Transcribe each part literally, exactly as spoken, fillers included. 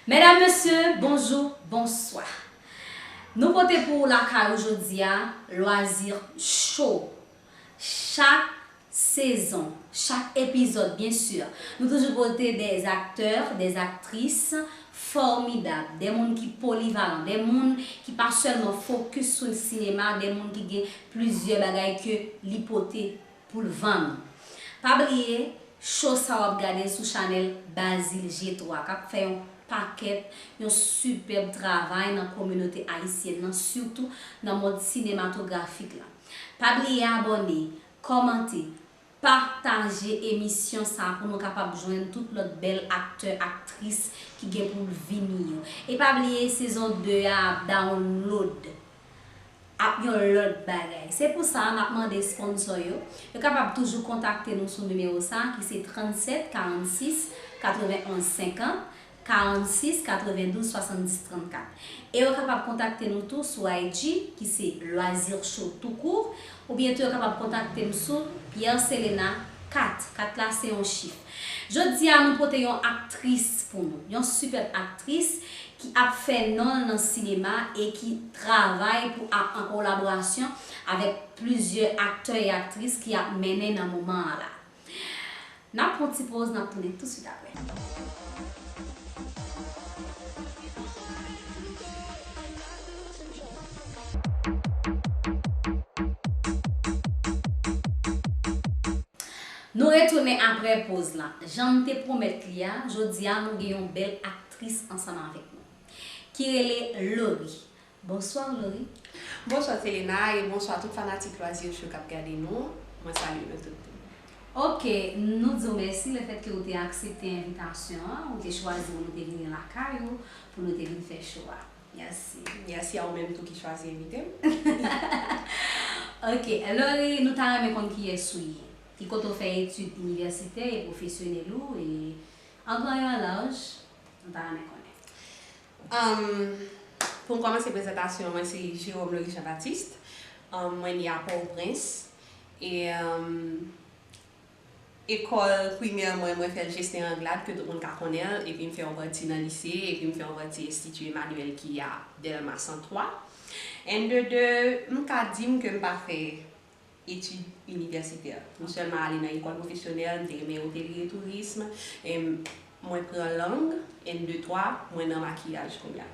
Medam, mesye, bonjou, bonswa. Nou pote pou ou lakay ou jodi a, Lwazi Cho. Chak sezon, chak epizòd, byen si, nou toujou pote des acteurs, des actrices formidables, de moun ki polivalan, de moun ki pa sèlman fokis sou sinema, de moun ki gen plizyè bagay ke li pote pou l vann. Pa bliye, cho sa w ap gade sou chanèl Bazil G twa k ap fè yon pakèt, yon sipèb travay nan kominote ayisyèn nan, sitou nan mond sinematografik la. Pa bliye abòne, kòmante, pataje emisyon sa a pou nou kapab jwenn tout lòt bèl aktè, aktris ki gen pou vini yo. E pa bliye sezon de a ap download, ap yon lòt bagay. Se pou sa, n ap mande sponsò yo, yo kapab toujou kontakte nou sou nimewo sa a ki se trannset karannsis katrevenonz senkant, karannsis katrevendouz swasanndis trannkat. E yo kapab kontakte nou tou sou I G ki se Loisir Show tou kou, oubyen tou yo kapab kontakte m sou Pierre Selena kat, kat la se yon chif. Jodi a nou pote yon aktris pou nou, yon sipèb aktris ki ap fè non l nan sinema e ki travay pou ap an kolaborasyon avèk plizyè aktè e aktris ki ap mennen nan moman an la. N ap pran ti poz, n ap tounen tousuit apre. Nou retounen apre poz la. Jan m te pwomèt li a, jodi a nou gen yon bèl aktris ansanm avèk nou ki rele Laurie. Bonswa, Laurie. Bonswa, Selena, e bonswa tout fanatik Loisir Show k ap gade nou. Mwen salye nou tout. Ok, nou di w mèsi lefètke ou te aksepte envitasyon an, ou te chwazi pou nou te vini lakay ou, pou nou te vin fè cho a. Mèsi. Mèsi a ou menm tou ki chwazi envite m. Ok, Laurie, nou ta renmen konn kiyès ou ye. Ki kote w fè etid inivèsitè e pwofesyonèl ou, e an gran e an laj, nou ta renmen konnen. Anm, pou m kòmanse prezantasyon an, mwen se Jérôme Laurie Jean Baptiste. Anm, mwen ne a Pòtoprens. E, anm, ekòl primè mwen, mwen fè l Justin Anglade, ke tout moun ka konnen l, epi m fè yon pati nan lise, epi m fè yon pati Enstiti Emmanuel ki a Dèlma san twa. And de, de, m ka di m ke m pa fè etid inivèsitè. M sèlman ale nan ekòl pwofesyonèl, m te renmen otèlri e tourism, e m, mwen pran lang, and de twa, mwen nan makiyaj kounye a.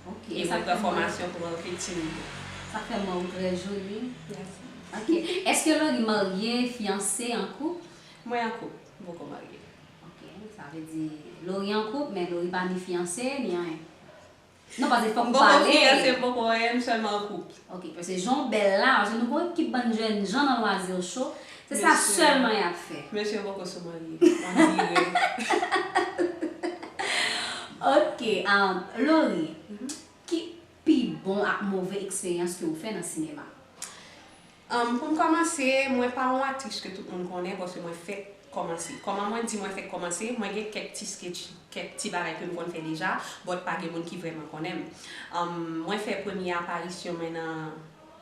Ok, e mwen pran fòmasyon pou marketing tou. Sa fè m wè ou trè joli. Mèsi. Ok. Èske Laurie marye, fiyanse, an koup? Mwen an koup, m poko marye. Ok, sa vle di Laurie an koup, men Laurie pa ni fiyanse, ni anyen. Non, paske fòk ou pale. M poko fiyanse, m poko anyen, m sèlman an koup. Ok, paske jan w bèl la, paske nou gon ekip bann jèn jan nan Loisir Show, se sa sèlman y ap fè. Mesye, mesye poko sou marye, on dirait. Ok, um, Laurie, ki pi bon ak move eksperyans ke ou fè nan sinema? Anm, pou m kòmanse, mwen pa yon aktris ke tout moun konnen, paske mwen fèk kòmanse. Kòman mwen di mwen fèk kòmanse, mwen gen kèk ti sketch, kèk ti bagay ke m konn fè deja, but pa gen moun ki vrèman konnen m. Anm, mwen fè premye aparisyon mwen nan,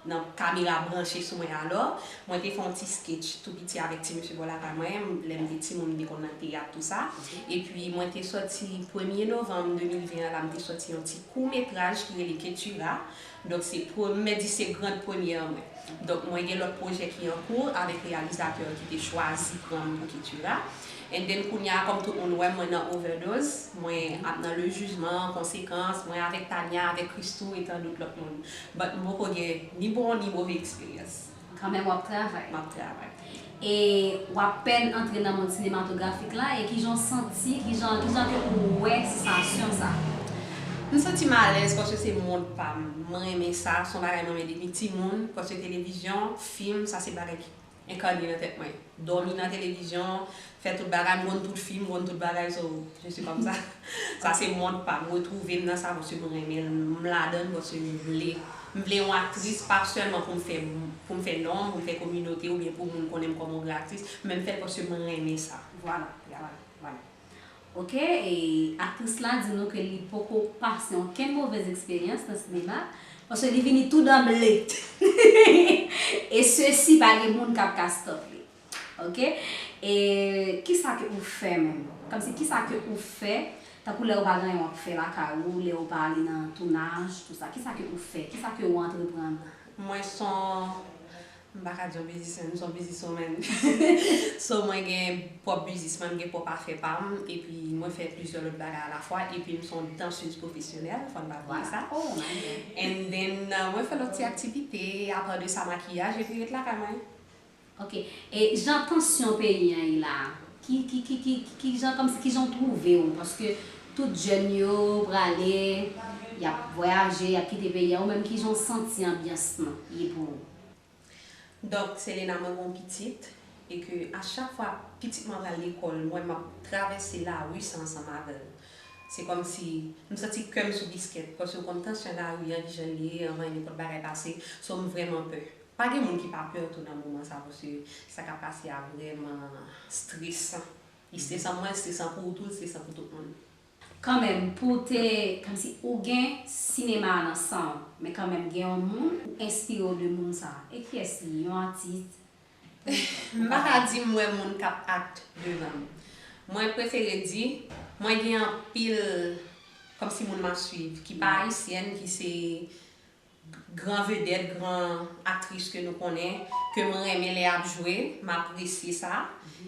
nan kamera branche sou mwen alò. Mwen te fè yon ti sketch tou piti avèk ti mesye bò lakay mwen, lè m te timoun, m te konn nan teyat, tou sa. Epi, mwen te sòti premye novanm de mil ven an la, m te sòti yon ti kou metraj ki rele Ketura. Donk, se premye, di se grand premyè mwen. Donk, mwen gen lòt pwojè ki an kou avèk reyalizatè ki te chwazi pran m pou Ketura. And then, kounye a, kòm tout moun wè m, mwen nan Overdose, mwen ap nan Le Jugement, Conséquence, mwen avèk Tania, avèk Christoo e tandout lòt moun. But m poko gen ni bon ni move eksperyans. Kanmenm w ap travay. M ap travay. E w apèn antre nan mond sinematografik la, e kijan w santi, kijan, kijan ke ou wè sansasyon sa? M santi m alèz paske se mond pa m. Mwen renmen sa, se yon bagay mwen renmen depi timoun, paske televizyon, fim, sa se bagay ki enkane nan tèt mwen. Dòmi nan televizyon, fè tout bagay, m konn tout fim, m konn tout bagay, so, je suis comme ça. Sa se mond pa m. Retwouve m nan sa paske m renmen l, m ladan l paske m vle. M vle yon aktris, pa sèlman pou m fè, pou m fè non m, pou m fè kominote oubyen pou moun konnen m kòm yon gran aktris, men m fè l paske m renmen sa. Vwala, vwala, vwala. Ok, e aktris la di nou ke li poko pase okenn movèz eksperyans nan sinema, paske li vini tou danble. E sesi pa gen moun k ap ka stop li. Ok? E kisa ke ou fè menm? Kòmsi kisa ke ou fè Tankou lè ou pa gen anyen w ap fè lakay ou, lè ou pa ale nan tounaj, tou sa, kisa ke ou fè? Kisa ke ou antreprann? Mwen se yon, m pa ka di yon businessman, m se yon businesswoman. So, mwen gen pwòp biznis mwen, m gen pwòp afè pa m, epi mwen fè plizyè lòt bagay alafwa, epi m se yon dansez pwofesyonèl, fò n pa bliye sa. Wow. Oh my God. And then, uh, mwen fè lòt ti aktivite, apa de sa, makiyaj, epi ret lakay mwen. Ok. E jan tansyon peyi an ye la, ki, ki, ki, ki, ki jan, kòmsi, ki jan w twouve w? Paske tout jèn yo prale, y ap vwayaje, y ap kite peyi a. Ou menm, ki jan w santi anbyans lan ye pou ou? Donk, Selena, mwen gen yon pitit, e ke a chak fwa pitit mwen pral lekòl, mwen, m ap travèse lari sa ansanm avè l. Se kòmsi, m santi kè m sou biskèt, paske w konn tansyon lari an, ki jan l ye, anvan nenpòt bagay pase, so m vrèman pè. Pa gen moun ki pa pè tou nan moman sa, paske sa k ap pase a vrèman stresan. Li stresan pou mwen, li stresan pou ou tou, li stresan pou tout moun. Kanmenm, pou w te, kòmsi ou gen sinema a nan san w, men kanmenm gen yon moun ou enspire w de moun sa. E kiyès li? Yon atis? M pa ka di m wè moun k ap act devan m. Mwen prefere di, mwen gen anpil kòmsi moun m ap swiv, ki pa ayisyèn, ki se gran vedèt, gran aktris ke nou konnen, ke mwen renmen lè y ap jwe, m apresye sa.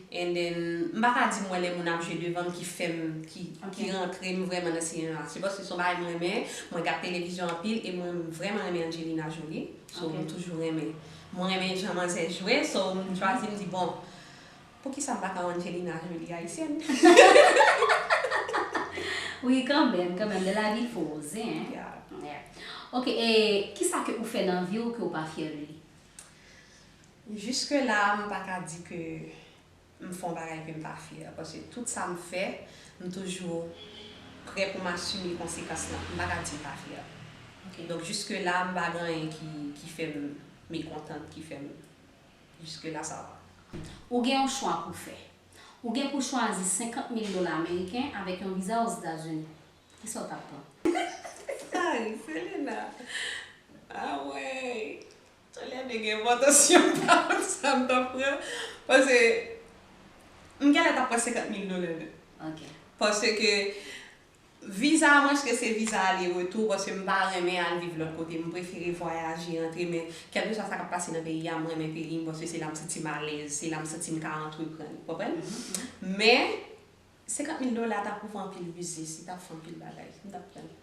And then, m pa ka di m wè lè moun ap jwe devan m ki fè m, ki, ki rantre m vrèman nan sinema. Se paske se yon bagay mwen renmen, mwen gad televizyon anpil, e mwen vrèman renmen Angelina Jolie. So, m toujou renmen. Mwen renmen jan manzè jwe, so, m chwazi, m di, bon, poukisa m pa ka yon Angelina Jolie ayisyèn? Wi, kanmenm, kanmenm, dans la vie, faut oser, hein? Yeah. Yeah. Ok, e kisa ke ou fè nan vi w ke ou pa fyè de li? Jiske la, m pa ka di ke m fè yon bagay ke m pa fyè, paske tout sa m fè, m toujou prè pou m asime konsekans lan. M pa ka di m pa fyè. Ok. Donk, jiske la, m pa gen anyen ki, ki fè m mekontan, ki fè m, jiske la, sa va. Ou gen yon chwa pou fè. Ou gen pou chwazi senkant mil dola ameriken avèk yon viza Ozetazini. Kisa w t ap pran? Ay, Selena. Awey. Tolède gen enpòtans, m pa konn sa m t ap pran. Paske m genlè t ap pran senkant mil dola tou. Ok. Paske viza a, mwen, ke se viza ale retou, paske m pa renmen al viv lòt kote. M prefere vwayaje, antre, men kèlkeswa sa k ap pase nan peyi a, m renmen peyi m, paske se la m santi m alèz, se la m santi m ka antreprann. Ou konprann? Mhm, mhm. Men, senkant mil dola t ap ouvri anpil biznis, li t ap fè anpil bagay. M t ap pran l.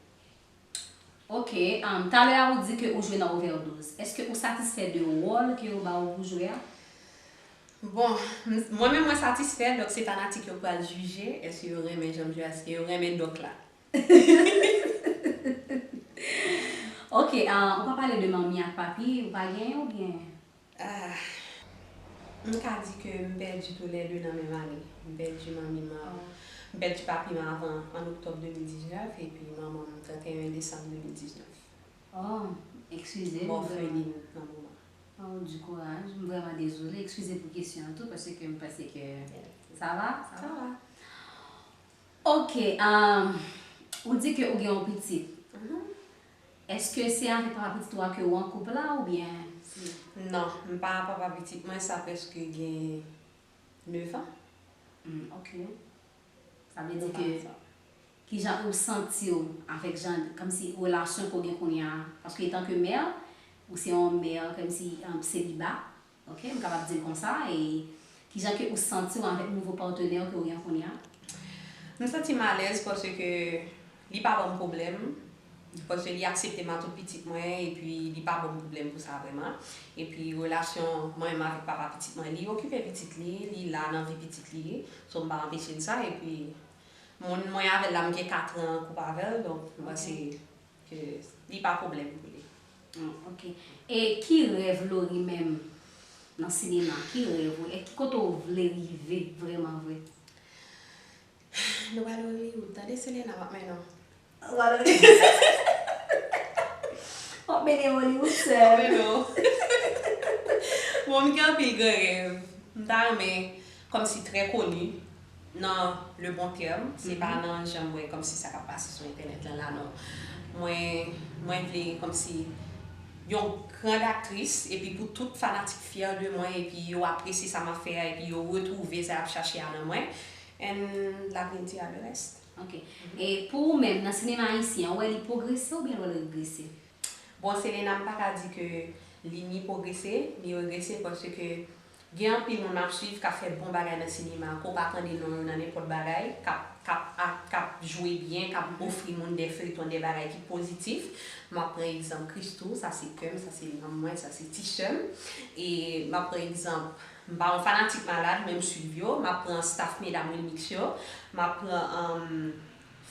Ok, um, talè a ou di ke ou jwe nan Overdose. Èske ou satisfè de wòl ke yo ba ou pou jwe a? Bon, m, mwen menm mwen satisfè, donk se fanatik yo k pral jije, èske yo renmen jan m jwe, èske yo renmen dòk la. Ok, ah, ou pa pale de manmi ak papi, ou pa genyen oubyen? Ah, m ka di ke m pèdi toulède nan menm ane. M pèdi manmi m, m pèdi papi m avan, an oktòb de mil diznèf, epi manman m trannteyen desanm de mil diznèf. Oh, eskize, m vrèman. M òfelin nan moman. Oh, du courage, m vrèman dezole. Eskize pou kesyon an tou, paske m panse ke sa va, sa va. Sa va. Ok, um, ou di ke ou gen yon pitit. Mhm. Èske se avèk papa pitit ou a ke ou an koup la oubyen se? Non, m pa papa pitit mwen, sa prèske gen nèf an. Hmm, ok. Sa vle di ke, kijan ou santi w avèk jan, kòmsi relasyon ke w gen kounye a? Paske etan ke mè, ou se yon mè kòmsi, um, seliba. Ok, m kapab di l konsa, e kijan ke ou santi w avèk nouvo patnè ke w gen kounye a? M santi m alèz paske li pa ban m pwoblèm, paske li aksepte m ak tout pitit mwen, epi li pa ban m pwoblèm pou sa vrèman. Epi relasyon mwen menm avèk papa pitit mwen, li okipe pitit li, li la nan vi pitit li, so m pa anpeche l sa, epi moun mwen avè l la, m gen kat an koup avè l, donk m panse ke li pa pwoblèm pou li. Hmm, ok. E ki rèv Laurie menm nan sinema? Ki rèv ou? E ki kote ou vle rive vrèman vre? Nou pral Hollywood, tande Selena, m ap mennen w. Ou pral Hollywood? W ap mennen Hollywood, sè. M ap mennen w. Bon, m gen anpil gran rèv. M ta renmen, kòmsi, trè koni, nan le bon tèm, se pa nan jan m wè kòmsi sa k ap pase sou entènèt lan la, non. Mwen, mwen vle kòmsi yon grand aktris, epi pou tout fanatik fyè de mwen, epi yo apresye sa m ap fè a, epi yo retwouve sa y ap chache a nan mwen. And l'avenir dira le reste. Ok. E pou ou menm, nan sinema ayisyen an, ou wè li pwogrese oubyen ou wè l regrese? Bon, Selena, m pa ka di ke li ni pwogrese, ni regrese, paske gen anpil moun m ap swiv k ap fè bon bagay nan sinema, ke w pa tande non yo nan nenpòt bagay, k ap, k ap, k ap jwe byen, k ap ofri moun de feyton, de bagay ki pozitif. M ap pran egzanp Christoo, sa se kè m, sa se nanm mwen, sa se ti sè m. E m ap pran egzanp, m pa yon fanatik malad, men m swiv yo. M ap pran staff medam Wilmix yo. M ap pran, um,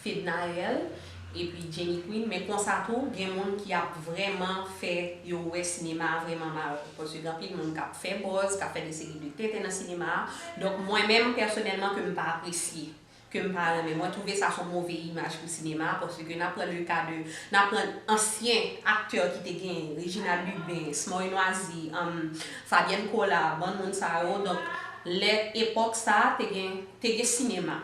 Fednaelle, epi Jenny Queen, men konsa tou, gen moun ki ap vrèman fè yo wè sinema a vrèman mal. Paske gen anpil moun k ap fè buzz, k ap fè de seri de tenten nan sinema a. Donk, mwen menm, pèsonèlman, ke m pa apresye, ke m pa renmen. Mwen twouve sa se yon move imaj pou sinema a, paske n ap pran le ka de, n ap pran ansyen aktè ki te gen, Reginald Lubin, Smoy Noisy, um, Fabienne Colas, bann moun sa yo. Donk, lè epòk sa a, te gen, te gen sinema.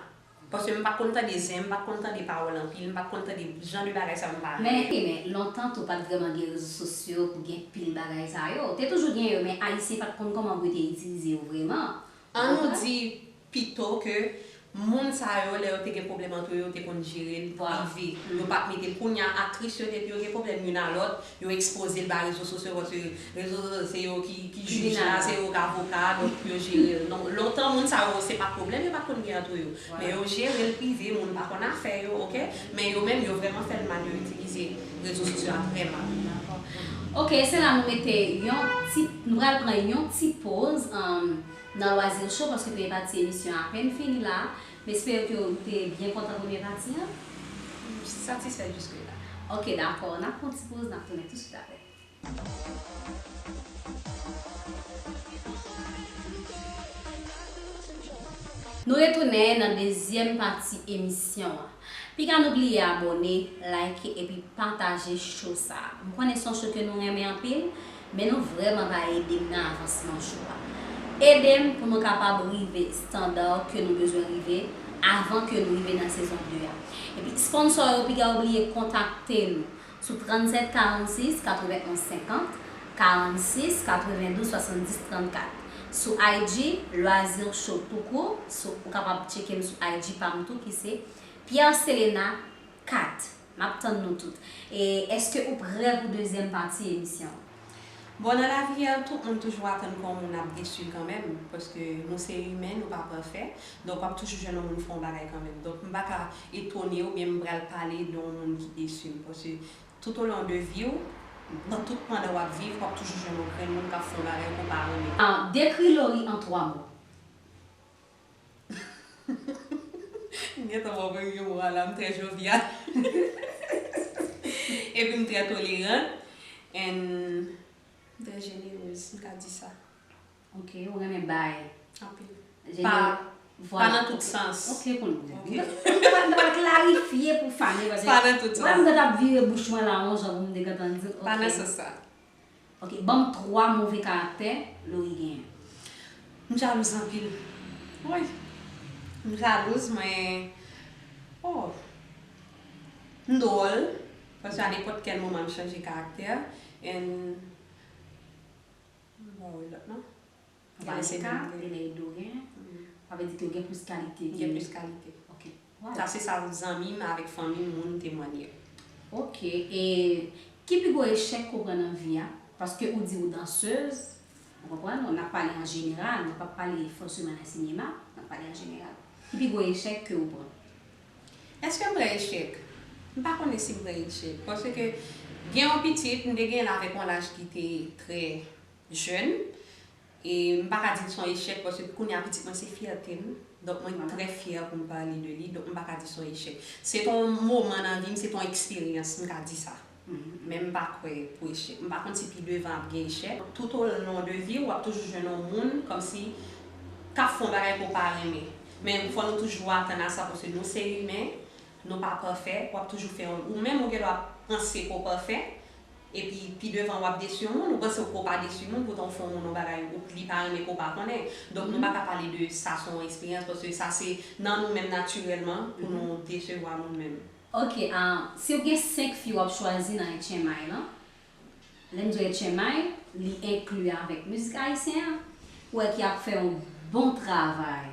Paske m pa t konn tande zen, m pa t konn tande pawòl anpil, m pa t konn tande jan de bagay sa yo, m pa renmen. Men, men lontan tou pa t vrèman gen rezo sosyo pou gen pil bagay sa yo. Te toujou gen yo, men Ayisyen pa t konn kòman pou yo te itilize yo vrèman. An nou di pito ke moun sa yo, lè yo te gen pwoblèm ant yo, yo te konn jere l prive. Yo pa t mete l. Kounye a, aktris yo, depi yo gen pwoblèm youn a lòt, yo ekspoze l ba rezo sosyo, paske rezo sosyo se yo ki, ki jij la, se yo k avoka, donk yo jere l. Non, lontan, moun sa yo, se pa t pwoblèm yo pa t konn gen ant yo. Men yo jere l prive, moun pa konn afè yo, oke? Men yo menm, yo vrèman fè l mal, yo itilize rezo sosyo a trè mal. Ok, se la nou mete yon ti, nou pral pran yon ti poz, um, nan Loisir Show, paske premye pati emisyon an apèn fini la. M espere ke ou te byen kontan premye pati an. M satisfè jiske la. Ok, dakò. N ap pran yon ti poz, n ap tounen tousuit apre. Nou retounen nan dezyèm pati emisyon an. Piga nou bliye abòne, like epi pataje show sa a. M konnen se yon show ke nou renmen anpil, men nou vrèman pa ede m nan avansman show a. Ede m pou nou kapab rive estanda ke nou bezwen rive avan ke nou rive nan sezon de a. Epi sponsò yo, piga yo bliye kontakte nou sou trannsèt karannsis katrevenn onz senkant, karannsis katrevendouz swasanndis trannkat. Sou I G, Loisir Show tou kou, sou, ou kapab tcheke m sou I G pa m tou ki se Pierre Selena kat. M ap tann nou tout. E èske ou prè pou dezyèm pati emisyon an? Bon, nan lavi a, tout moun toujou atann ke yon moun ap desi kanmenm, paske nou se imen, nou pa pafè. Donk, w ap toujou jwenn yon moun fè yon bagay kanmenm. Donk, m pa ka etone oubyen m pral pale de yon moun ki desi m, paske tout o lon de vi w, nan tout pandan w ap viv, w ap toujou jwenn yon grenn moun k ap fè yon bagay ke w pa renmen. Ah, dekri Laurie an twa mo. M gentan wè premye mo a la, m trè jovyal. Epi m trè toleran. And m trè jenerez, m ka di sa. Ok, ou renmen bay. Anpil. Jene-, pa, pa vwala, nan tout sans. Ok, konn. Ok. M, m, m pral klarifye pou Fane, paske pa nan tout sans. Wè, m gentan ap vire bouch mwen la, yon jan pou m te gentan di, ok. Pa nan sans sa. Ok, ban m twa move karaktè Laurie genyen. M jalouz anpil. Wi. M jalouz, mwen, oh. M dwòl, paske a nenpòt kèl moman m chanje karaktè. And, m pa wè lòt non. Ou pa gen karaktè, lè Edo gen, sa vle di ke w gen plis kalite ke... M gen plis kalite. Ok. Sa se sa zanmi m avèk fanmi m, moun temwanye. Ok. E ki pi gwo echèk ke w pran nan vi a? Paske ou di ou dansez, ou konprann? N ap pale an jeneral, nou p ap pale fòseman nan sinema, n ap pale an jeneral. Ki pi gwo echèk ke ou pran? Èske m pran echèk? M pa konnen si m pran echèk. Paske gen yon pitit, m te gen l avèk yon laj ki te trè jèn. E m pa ka di l se yon echèk, paske kounye a pitit mwen se fyète m. Donk, mwen trè fyè pou m pale de li. Donk, m pa ka di se yon echèk. Se te yon moman nan vi m, se te yon eksperyans, m ka di sa. Men m pa kwè pou echèk. M pa konn si pi devan ap gen echèk. Tout o lon de vi w, w ap toujou jwenn yon moun kòmsi k ap fè yon bagay ke w pa renmen. Men fò nou toujou atann a sa, paske nou se imen, nou pa pafè, w ap toujou fè yon, ou menm ou gendwa panse ke w pafè, epi pi devan w ap desi yon moun, ou panse ke w pa desi moun, poutan w fè yon moun yon bagay ou, li pa renmen ke w pa konnen. Donk, nou pa ka pale de sa se yon eksperyans, paske sa se nan nou menm natirèlman pou nou desevwa moun menm. Ok, ah, si w gen senk fi w ap chwazi nan etchenmay lan, lè m di w etchenmay, li enkli avèk mizik ayisyen an, ou wè ki ap fè yon bon travay.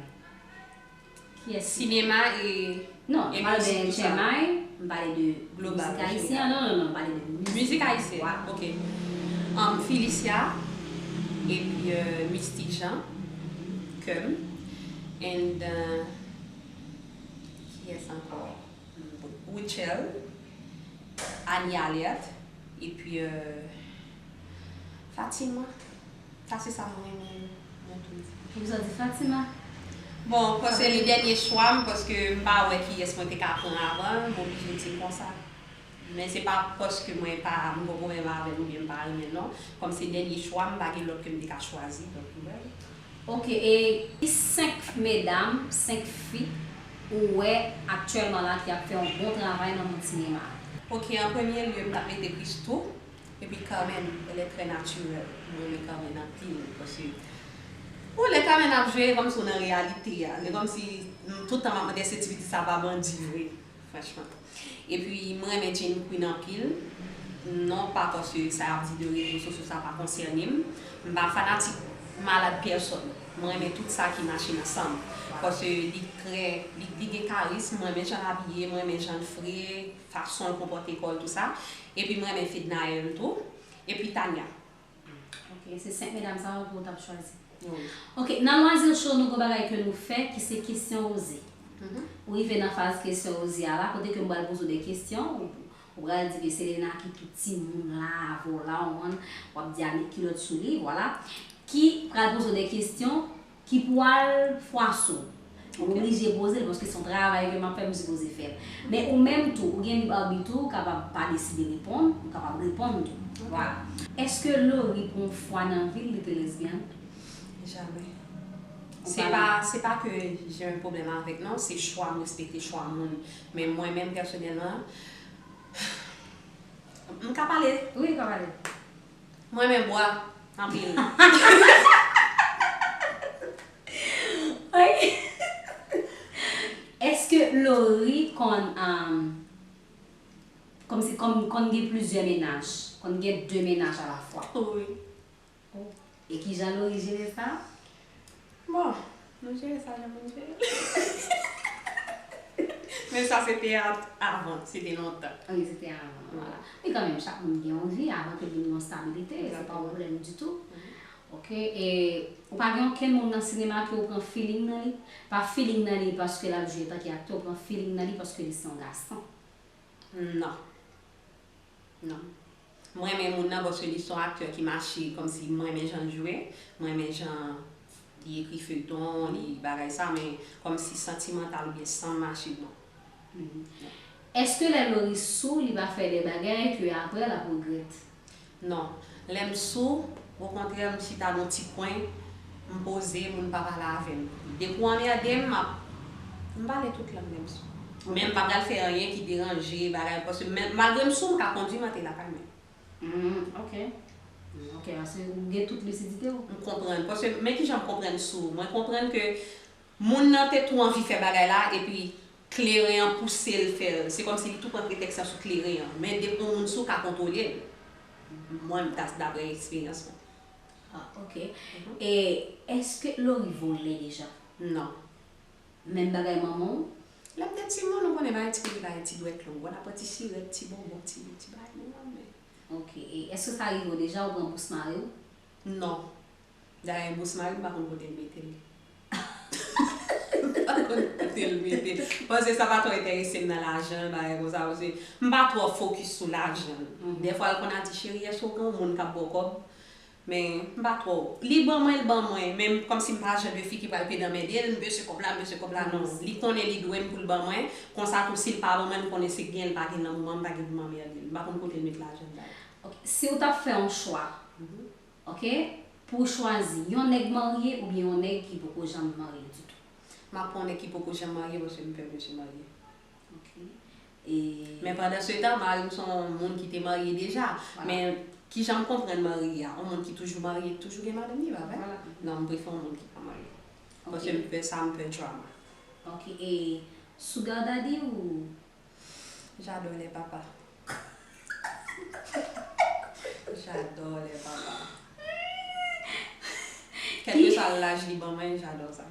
Sinema e... Non, m pale de T M I, m pale de mizik ayisyen. Non, non, non, m pale de mizik. Mizik ayisyen, ok. Um, Felicia, epi euh, Misty Jean, Kem, and euh, kiyès ankò? Rutshelle, Annie Alerte, epi euh, Fatima. Sa se sa mwen renmen nan tout. Poukisa w di Fatima? Bon, paske li dènye chwa m, paske m pa wè kiyès mwen te ka pran avan l, m oblije di l konsa. Men se pa paske mwen pa, m gon pwoblèm avè l oubyen m pa renmen l non. Kòm se dènye chwa m, pa gen lòt ke m te ka chwazi, donk, well. Ok, e ki senk medam, senk fi ou wè aktyèlman la ki ap fè yon bon travay nan mond sinema a? Ok, an premye lye, m t ap mete Christoo, epi Carmen, elle est très naturelle. Mwen renmen Carmen anpil, paske, bon, lè Carmen ap jwe, e kòmsi w nan reyalite a. Se kòmsi m tout tan m ap mande èske ti pitit sa pa bandi vre, franchman. Epi, mwen renmen Jane Queen anpil. Non pa paske sa y ap di de rezo sosyo, sa pa konsène m. M pa fanatik malad pèsòn. Mwen renmen tout sa ki mache ansanm. Paske li trè, li, li gen karism, mwen renmen jan l abiye, mwen renmen jan l fre, fason l konpòte kò l, tou sa. Epi mwen renmen Fednaelle tou. Epi Tania. Ok, se senk medam sa yo pou w t ap chwazi. Wi. Ok, nan Loisir Show, nou gon bagay ke nou fè ki se kesyon oze. Mhm. Ou rive nan faz kesyon oze a la, kote ke m pral poze w de kesyon, ou, ou pral di ke Selena ki tout timoun la, avè w la, ou konprann, w ap di Annick kilòt sou li, vwala. Ki pral poze w de kesyon ki pou al fwa sou ou. Ok. Ou oblije poze l, paske se yon travay ke m ap fè, m sipoze fè l. Men ou menm tou, ou gen lib abit ou, ou kapab pa deside reponn, ou kapab reponn tou. Ok. Vwala. Èske Laurie pran yon fwa nan vi l, li te lesbyèn? Jamais. Se pa, se pa ke j'ai un problème avec, non, se chwa, m respekte chwa moun. Men mwen menm pèsonèlman, m ka pale? Wi, ou ka pale. Mwen renmen bwa anpil. Ay. Èske Laurie konn, um, kòmsi, konn, konn gen plizyè mennaj, konn gen de mennaj alafwa? Wi. Oh. E kijan Laurie jere sa? Bon, nou jere sa jan moun jere l. Men sa se te a-, avan, se te lontan. Wi, se te avan, vwala. Men kanmenm, chak moun gen yon vi avan ke l vin gen yon stabilite, se pa yon pwoblèm ditou. Ok, e ou pa gen okenn moun nan sinema ke ou pran feeling nan li? Pa feeling nan li paske l ap jwe antanke aktè, ou pran feeling nan li paske li se yon gason. Non. Non. Mwen renmen moun nan paske li se yon aktè ki mache, kòmsi mwen renmen jan l jwe, mwen renmen jan li ekri feyton, li bagay sa, men kòmsi santimantal oubyen san mache, non. Mhm. Èske lè Laurie sou, li pa fè de bagay ke apre l ap regrèt? Non. Lè m sou, okontrè, m chita nan yon ti kwen, m poze, moun pa pale avè m. Depi w anmède m, m ap, m pale tout lang lè m sou. Men m pa pral fè anyen ki deranje, bagay, paske men, malgre m sou, m ka kondui m antre lakay mwen. Hmm, ok. Hmm, ok, paske ou gen tout lisidite w. M konprann. Paske, men kijan m konprann sou. Mwen konprann ke moun nan te tou anvi fè bagay la, epi kleren an pouse l fè l. Se kòmsi li tou pran pretèks lan sou kleren an. Men depi yon moun sou ka kontwole l. Mwen, das-, daprè eksperyans mwen. Ah, ok. Mhm. E èske Laurie vole deja? Non. Menm bagay manman w? Lè m te timoun, ou konnen bagay ti pitit la, ti dwèt long. Wè, n ap pran ti sirèt, ti bonbon, ti, ti bagay, men, men. Ok. E èske sa rive w deja, ou pran bous mari w? Non. Dayè, bous mari m pa konn kote l mete l. M pa konn kote l mete l. Paske sa pa twò enterese m nan lajan, bagay konsa, paske m pa twò fokis sou lajan. Mhm. Dèfwa, l konn al di, "Cheri, èske w gen yon moun k ap ba w kòb?" Men, m pa twò. Li ban mwen, l ban mwen. Men, kòmsi m pa jan de fi ki pral pede anmède l, m bezwen kòb la, m bezwen kòb la, non. Mhm. Li konnen li dwe m pou l ban mwen. Konsa tou, si l pa ban mwen, m konnen se gen l pa gen l nan moman, m pa gen pou m anmède l. M pa konn kote l met lajan l dayè. Ok, si w t ap fè yon chwa, mhm, ok, pou w chwazi yon nèg marye oubyen yon nèg ki poko janm marye ditou? M ap pran yon nèg ki poko janm marye paske m pè mesye marye. Ok. E men pandan se tan, mari m se yon moun ki te marye deja. Vwala. Men kijan m konprann mari a? Yon moun ki toujou marye, ki toujou gen madanm li, pa vre? Vwala. Non, m prefere yon moun ki pa marye. Ok. Paske m pè sa, m pè drama. Ok, e sugar daddy ou? J'adore les papas. J'adore les papas. Kèlkeswa laj li ban mwen, j'adore ça.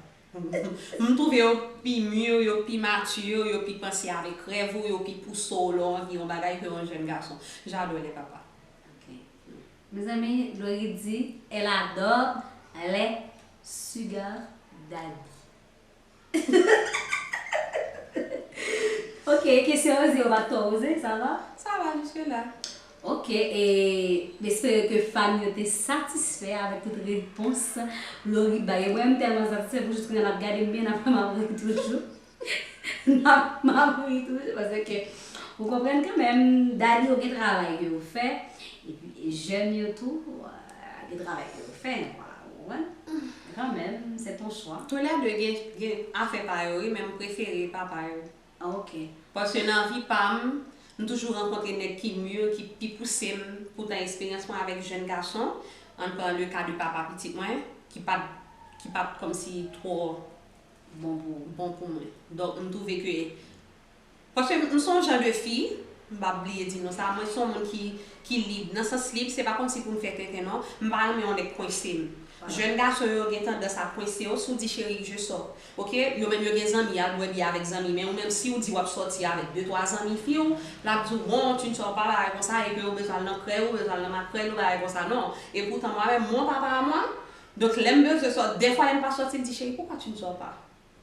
M twouve yo pi mir, yo pi matir, yo pi panse avèk rèv ou, yo pi pouse w lè w anvi yon bagay ke yon jèn gason. J'adore les papas. Ok. Mezanmi, Laurie di, elle adore les sugar daddy. Ok, kesyon yo di yo pa twò poze, sa va? Sa va, jiske la. Ok, e m espere ke fan yo te satisfè avèk tout repons Laurie bay. E mwen, m tèlman satisfè pou jis kounye a n ap gade m byen, n ap fè m ap ri toujou. N ap, m ap ri toujou, paske ou konprann kanmenm, daddy yo gen travay ke yo fè, epi jèn yo tou, gen travay ke yo fè, vwala, ou konprann? Kanmenm, c'est ton choix. Toulède gen, gen afè pa yo, wi, men m prefere papa yo. Ah, ok. Paske nan vi pa m, m toujou rankontre nèg ki mir, ki pi pouse m. Poutan, eksperyans mwen avèk jèn gason, ann pran le ka de papa pitit mwen, ki pa t, ki pa t kòmsi twò bon pou ou. Bon pou mwen. Donk, m twouve ke, paske m se yon jan de fi, m p ap bliye di nou sa, mwen se yon moun ki, ki lib. Nan sans lib, se pa kòmsi pou m fè tenten non, m pa renmen yon nèg kwense m. Jèn gason yo gen tandans a kwense w, si w di chérie, je sors. Ok, yo menm yo gen zanmi, y al bwè byè avèk zanmi, men ou menm si w di w ap sòti avèk de twa zanmi fi w, l ap di w, bon, tu ne sors pas, bagay konsa, epi ou bezwen al nan krèy, ou bezwen al nan makrèl, ou bagay konsa, non. E poutan, mwen menm, mon papa à moi, donk lè m bezwen sòti, dèfwa lè m pa sòti, l di, chérie, pourquoi tu ne sors pas?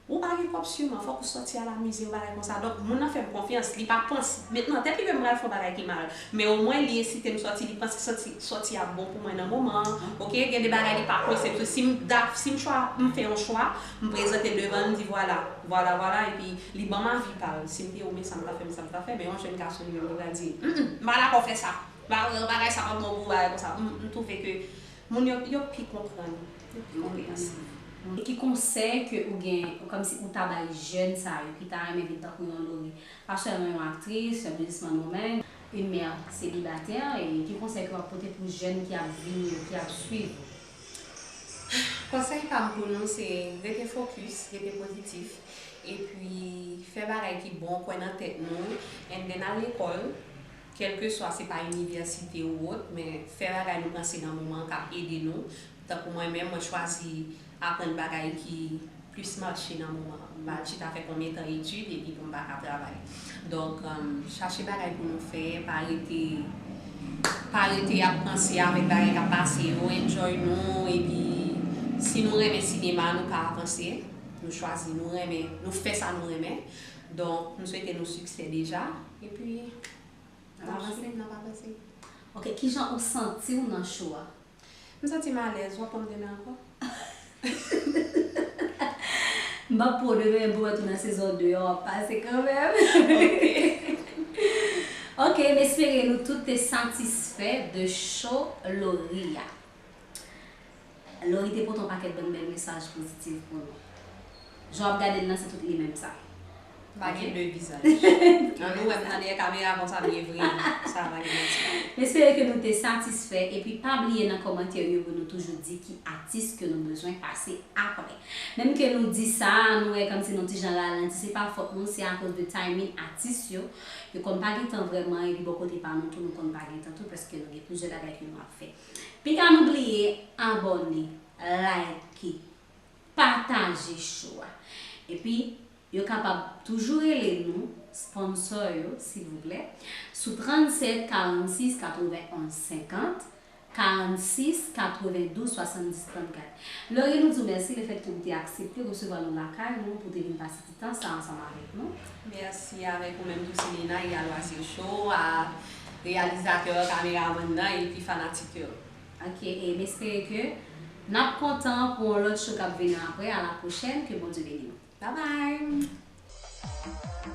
Ou pa gen kòb siman, fòk ou sòti al amize w, bagay konsa. Donk, moun nan fè m konfyans, li pa panse, met nan tèt li ke m pral fè yon bagay ki mal. Men omwen, li ensite m sòti, li panse sòti, sòti a bon pou mwen nan moman an. Ok, gen de bagay li pa kwense m. Si m, si m chwa, m fè yon chwa, m prezante l devan l, m di vwala, vwala, vwala, epi li ban m avi pa l. Si m di, o, men sa m ta fè, men sa m ta fè, men yon jèn gason li menm, li pral di, m, m, m pa dakò fè sa. Bagay sa pa bon pou bagay konsa. M, m twouve ke moun yo, yo pi konprann. Yo pi konpreyansif. E ki konsèy ke ou gen, kòmsi ou ta bay jèn sa yo ki ta renmen vin tankou yon Laurie? Pa sèlman yon aktris, yon biznismanwoman, une mère célibataire, e ki konsèy ke w ap pote pou jèn ki ap vini yo, ki ap swiv ou? Konsèy pa m pou nou se rete fokis, rete pozitif, epi fè bagay ki bon, kwè nan tèt nou, and then al lekòl, kèlkeswa se pa inivèsite ou wòt, men fè bagay nou panse nan moman an k ap ede nou. Tankou mwen menm, mwen chwazi aprann bagay ki plis mache nan moman an. M pa al chita fè konbyen tan etid epi pou m pa ka travay. Donk, um, chache bagay pou nou fè, pa rete, pa rete ap panse avèk bagay k ap pase yo, enjoy nou, epi si nou renmen sinema, nou ka avanse, nou chwazi, nou renmen, nou fè sa nou renmen. Donk, m swete nou siksè deja, epi n ap avanse, n ap avanse. Ok, kijan ou santi w nan show a? M santi m alèz, w ap pran m demen ankò? M p ap pran w demen, men pou mwen tou nan sezon de a w ap pase kanmenm. Ok, m espere nou tout te satisfè de show Laurie a. Laurie te pote yon pakèt bann bèl mesaj pozitif pou nou. Jan w ap gade l lan, se tout li menm sa. M pa gen de vizaj. An nou wè m nan dèyè kamera konsa m ye vre. Sa pa gen manti. M espere ke nou te satisfè, epi pa bliye nan kòmantè yo pou nou toujou di ki atis ke nou bezwen pase apre. Menm ke nou di sa, nou wè kòmsi nou ti jan ralanti, se pa fòt nou, se akoz de timing atis yo. Yo konn pa gen tan vrèman, epi bò kote pa nou tou, nou konn pa gen tan tou, paske nou gen plizyè bagay ke nou ap fè. Piga nou bliye abòne, like, pataje show a. Epi, yo kapab toujou rele nou, sponsor yo, silvouplè, sou trannsenk karannsis katrevenonz senkant, karannsis katrevendouz swasanndis trannkat. Laurie, nou di w mèsi lefètke ou te aksepte resevwa nou lakay nou pou w te vin pase ti tan sa ansanm avèk nou. Mèsi avèk ou menm tou, Selena, e a Loisir Show, a reyalizatè, kameramann nan, epi fanatik yo. Ok, e m espere ke n ap kontan pou yon lòt show k ap vini apre. A la pwochèn, ke Bondye beni nou. Bye bye!